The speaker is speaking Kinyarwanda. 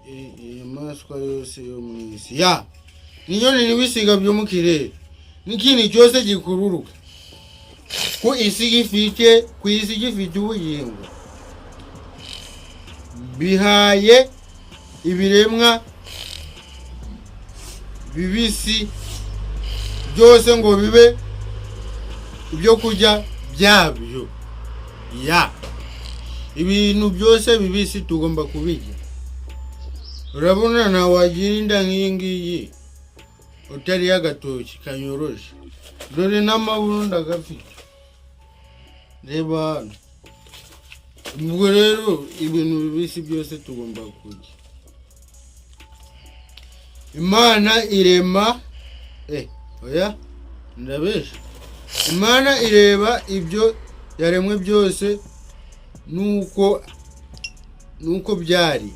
Inyamaswa yose yo mu isi ya n'inyoni n'ibisiga byo mu kirere n'ikintu cyose gikururuka ku isi gifite ubugingo, bihaye ibiremwa bibisi byose ngo bibe ibyo kurya byabyo. Ya, ibintu byose bibisi tugomba kubirya. Urabona ntawe wagira inda nk'iyi ngiyi utariye agatoki kanyoroshe. Dore n'amabuno ndagafite, reba hano. Ubwo rero ibintu bibisi byose tugomba kurya. Imana irema, oya, ndabesha. Imana ireba ibyo yaremwe byose nuko byari